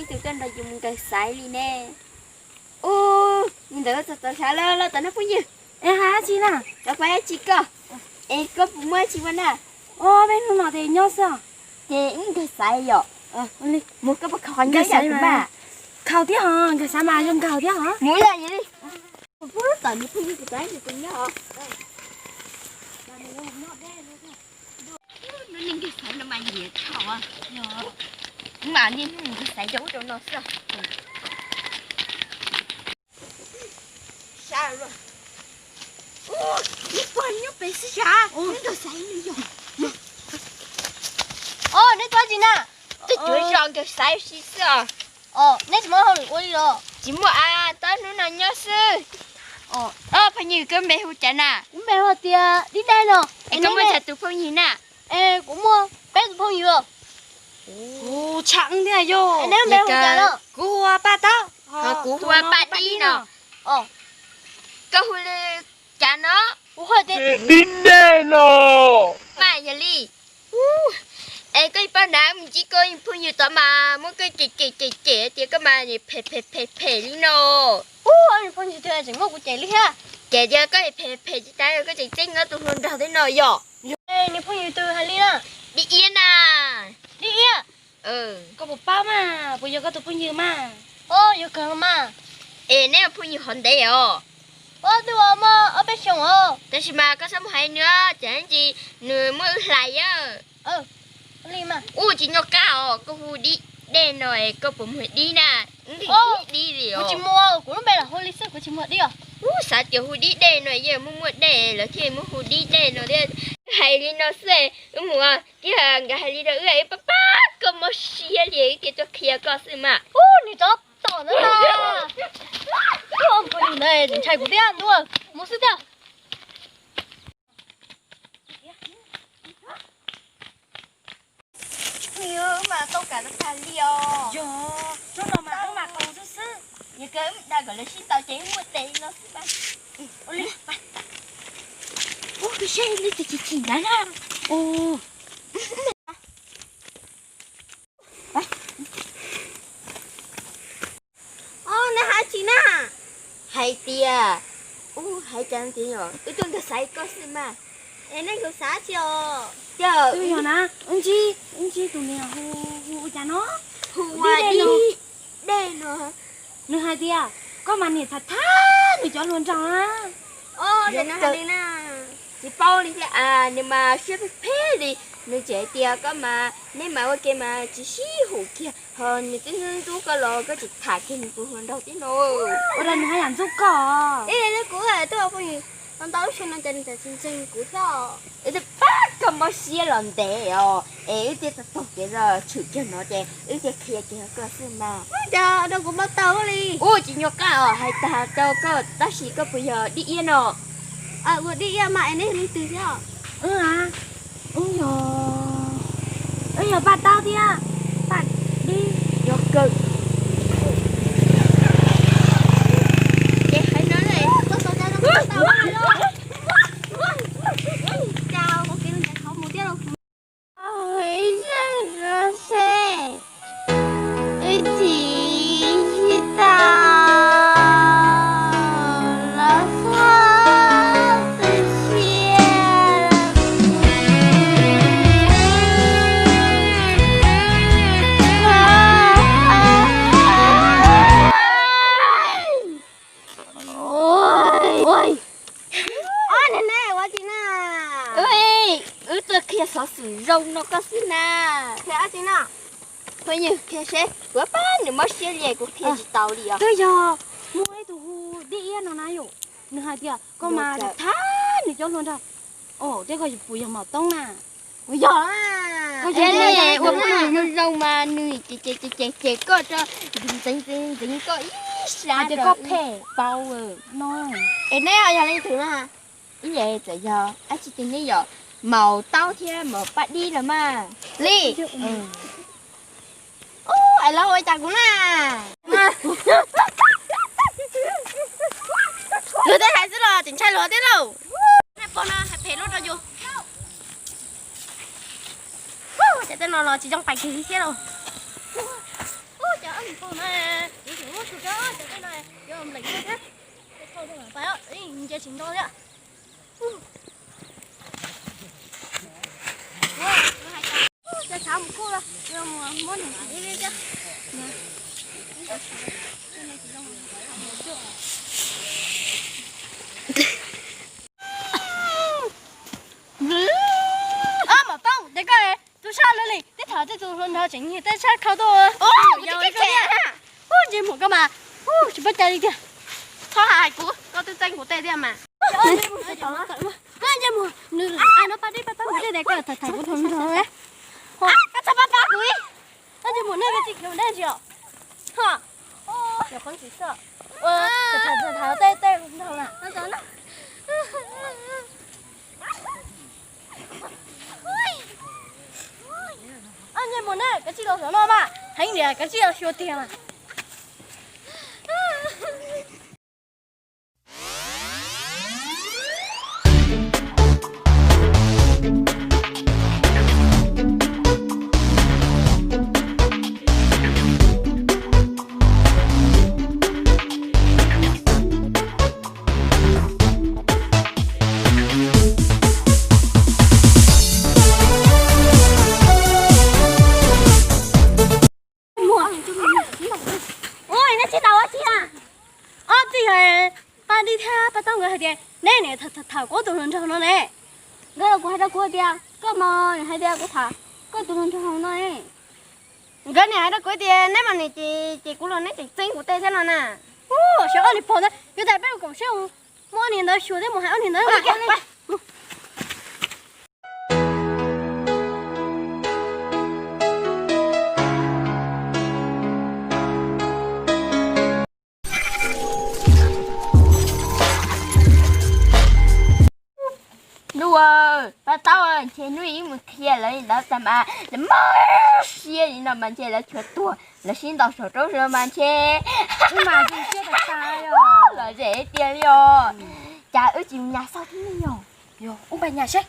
Tus koj nrog yus mus nkawd xaiv li ne. Ub, mus ntawd txog txog sav lawm los tom no phooj ywg. Es hais dab tsi na? Cov pais dab tsi koj? Es koj puas muaj dab tsi ua na? Ob peb hnub no ces nyob xwb. Ces wb nkawd xaiv yom. Mus koj puas khaus nyob yam tus npaj? Khaus thiab hos, nkawd xaiv mas zoo nkawd thiab hos. Mus yam li. Tom niam phooj ywg kuv tus nyob. Nkawd xaiv no mas nyiam tshaj. Mas niaj hnub nkawd xaiv rau ub rau no xwb. Neb pog nyob pem xwb sav, neb nrog xaiv nws yog. Os, neb tuaj tsi na? Twb cuav zos nkawd xaiv si xwb os. Neb tsis muaj hauj lwm ua li los? Tsis muaj a, tab hnub no nyob xwb. Phooj ywg, koj npe hu cas na? Kuv npe hu tias Dib Dej no. Es koj muaj tsawg tus phooj ywg na? Es kuv muaj peb tus phooj ywg. Tshaj thiab yog. Neb hu ua Paj Taub, ho kuv hu ua Paj Dib no. Koj hu li cas no? Kuv hu tias Dib Dej no. Mas yog li. Es koj paub na, mus ntsib koj phooj ywg tod mas muab koj cem cem cem cem tias koj mas phem phem phem phem li no. Ub, phooj ywg twg tseem muab kuv cem li thiab? Cem tias koj phem phem tsis tas koj tseem txeeb nyob tus hluas nraug thiab no yom. Niag phooj ywg twg hais li na? Dib Iab na. Dib Iab? Koj puas paub mas puas yog koj tus phooj ywg mas? Yog kawg mas. Es neb ua phooj ywg hov ntev os? Twb ua muaj ob peb xyoos os. Tab sis mas koj txhob mus hais nws, cas ntsis nws muab wb hlais. Ub, tsis nco qab os, koj hu Dib Dej no es koj puas muag dib na? Dib li os. Kuv tsis muag, kuv lub npe lam hu li xwb, kuv tsis muag dib os. Ub, xav tias hu Dib Dej no yeej muaj muaj dej lawv thiaj muab hu Dib Dej no thiab. Hais li no xwb, wb mus, thiab nkawd hais li rau wb, wb pab pab koj mob siab li, wb thiaj tuaj qhia koj xwb mas. Ub, nws tsov tom ntawd na. Ub, phooj ywg ntawd tseem ntshai kuv thiab ntuj, mus xwb thiab. Phooj ywg, wb mas tau kam tag li os. Yog, hnub no mas wb mas tau xwb xwb. Yog kawg wb dag kom lawv sib ntaus ces wb muaj tes li no xwb mas. Ua li, pab. Ub, koj saib li tus chim chim ntawd na. Os, neb hais tsi na? Hais tias, ub, hais cas tias yog wb tuaj nkag xaiv koj xwb mas. Es neb nkag xaiv tsi os? Twb yog na, wb ntsib, wb ntsib tus niag hu, hu ua cas no? Hu ua Dib Dej no. Nws hais tias koj mas niam tham tham nws cov hluas nraug na. Tsis paub li thiab as, nws mas siab phem phem li. Nws tseem hais tias koj mas, neb mas ua ke mas tsis sib haum kiag, ho nws twb ntxub koj los koj tseem tham kiag nws tus hluas nraug thiab no. Ua rau nws haj yam ntxub koj. Kuv tuaj phooj ywg tau ntau lub xyoo no cas nws tseem tsis ntseeg kuv thiab. Wb twb pab koj mob siab los ntev os, es wb thiaj tau taug kev los tshwm kiag no ces wb thiaj qhia kiag koj xwb mas. Cas rau kuv mob taug li. Ub, tsis nyuaj qab os, hais tag rau koj tab sis koj puas yog Dib Iab no? Ua Dib Iab mas es neb leej twg thiab? Wb yog, wb yog Paj Taub thiab Paj Dib. Yog kawg. Ces hais no, Ob, neb ua tsi na? Wb tuaj qhia xov xwm zoo no koj xwb na. Qhia dab tsi na? Phooj ywg, qhia seb, kuv pab nws mob siab li kuv qhia tsis tau li os. Twb yog muaj ib tug hu Dib Iab no na yom, nws hais tias koj mas tham nws cov hluas nraug. Os, thiab koj puas yog Maum Toob na? Kuv yog. Koj ua phooj ywg zoo zoo mas nws ces ces koj rau ntxeev ntxeev koj ib sab ces koj phem paub no. Es neb yog leej twg na? Ib yam txawm yog dab tsi ces neb yog Maum Taub thiab Maum Paj Dib los mas. Li. Es los ua cas kuv na? Luag tej hais xwb los tseem ntshai luag thiab lauj. Neb pog no hais phem luaj rau yus. Cov tej no los tsis zoo pais kiag li thiab lauj. Ces tsis muab su cov cov tej no, yuav npleem thiab. Nce tsis nto thiab. Cov tshav mus kuj los, muab nws ib thiab. Maum Tooj, ces koj tub sab lawm li, tej thaum tej tus hluas nraug tseem nyiag tej tshab khau tuaj. Ntsej muag koj mas, tsis paub cai li tiag. Txhob hais kuv, koj twb txeeb kuv tej thiab mas. Ntsej muag, nws ai no paj dib paj taub mus tej tias koj tham tham kuv tus hluas nraug. Koj txhob pab pab kuv ib. Ntsej muag nej koj tsis khiav mus dab tsi os. Ho, cov qhov tsis xwb. Tham tham tej tej hluas nraug mas. Ntsej muag nej koj tsis los xyuas no mas, heev tiag koj tsis los xyuas tiag mas. Ua, neb sib tau ua tsi na? Ob txij paj dib thiab paj taub nkawd hais tias neb niam tham kuv tus hluas nraug no ne. Nkawd kuv hais rau kuv hais tias koj mas hais tias kuv tham koj tus hluas nraug no. Nkawd niam hais rau kuv tias neb mas niam ces ces kuv los neb tseem txeeb kuv tej thiab no na. Xyov ob niag pog ntawd, yuav tas peb mus koom siab muab ob niag ntawd xyuas thiab mus hais ob niag ntawd. Ntuj, paj taub, ntshe hnub ib mus qhia lawv li ntawd tas mas lawv mob siab li no mas ntshe lawv tshuav tuag lawv sib ntaus saum roob no mas ntshe lom zem tiag li os. Cas wb tsis mus nyas xauj tib neeg yog? Ub, pab nyas seb.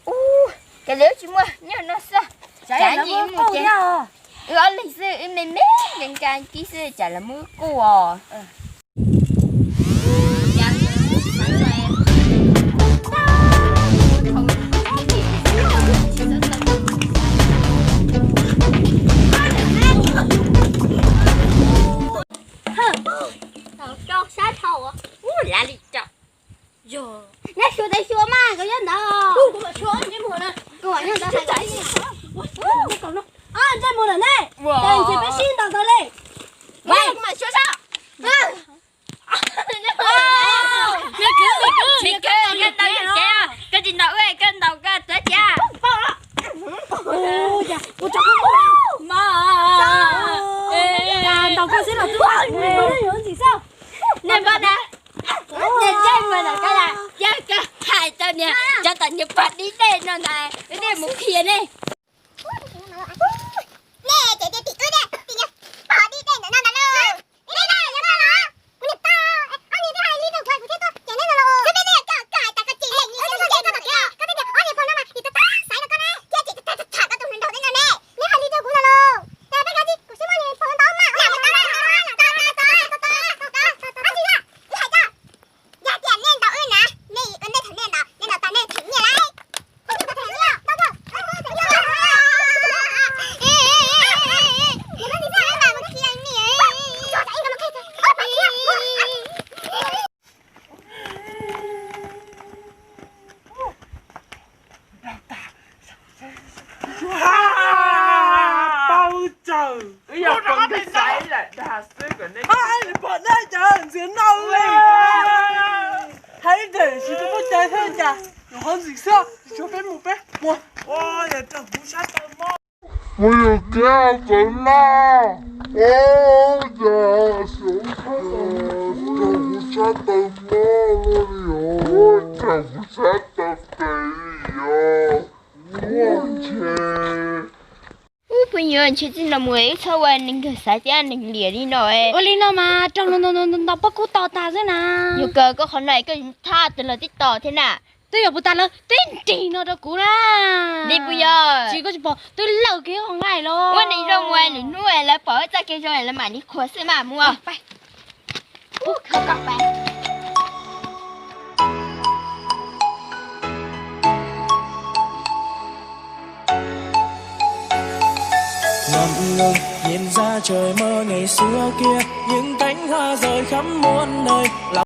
Ub, cas li wb tsis muaj nyob no xwb. Cas wb ob leeg xwb wb me me nkees nkees kib xwb cas lawv muab wb kuj os. Sab dhau, ub, lav li rau. Yog neb xyuas tes xyuas mas koj nyob ntawd. Kuv mam xyuas ntsej muag na. Koj nyob ntawd hais. Ntsej muag lawm ne. Ces ntshe peb sib ntaus ntawd li. Kuv mam xyuas sab. Koj tsis ntaus wb, koj ntaus koj txawv cia. Ntaus koj xwb los twb ntxim xwb. Nej npaj na, nej ntsej muag ntawm koj, yog koj hais rau niag cov tom niag pog dib dej no ntag, wb thiaj mus qhia nej. Nej ces tias tim wb thiab tim niag pog dib dej ntawm no ntag lauj. Kuv niam tos, ob niag twb hais li rau kuv, kuv thiaj tuaj ces neb no los. Xwb peb twb yog koj, koj hais tas koj tsis lees li, koj tsis lees koj tom kev los koj twb tias ob niag pog no mas yus tab tab xaiv rau koj ne, thiaj tsis tham koj tus hluas nraug tej no ne. Neb hais li rau kuv ntag lauj. Ces peb kav tsij, kuv sib muab niag pog ntawd ntau mas. Tab sis na, ib hais koj, yog tias nej ntaus wb na, nej ua ntej thaum nej ntaus, nej ntaus tas nej theem nyiaj lauj. Pab wb tsaws, wb yog pog nkawd xaiv lam dag xwb kom nej pom dab cov ntxias no li. Hais ib daim tsis tau pab cai thiab cas, nyuam qhuav ntxim xwb, tsis tshua peb mus peb mus. Ua yog kiag txawv na, ua cas kuv sab tau mob li os, cas kuv sab tau pes li os. Ua ntshe Ub, phooj ywg, ntshe txij no mus wb txhob ua neeg kawg xaiv thiab neeg liam li no. Ua li no mas raug luag ntaus pob kub to tas xwb na. Yog kawg koj qhov no es koj thab tus los tib tos thiab na. Twb yog puas tas lawv teb nrig no rau kuv na. Li puas yog? Tsis, koj tsis pom twb lawm kiag nqaij los. Ua neeg zoo mus, lwm hnub lawv pom txoj kev zoo lawv mam li qhuas xwb mas mus. Ngậm ngừng nhìn ra trời mơ ngày xưa kia, những cánh hoa rơi khắp muôn nơi.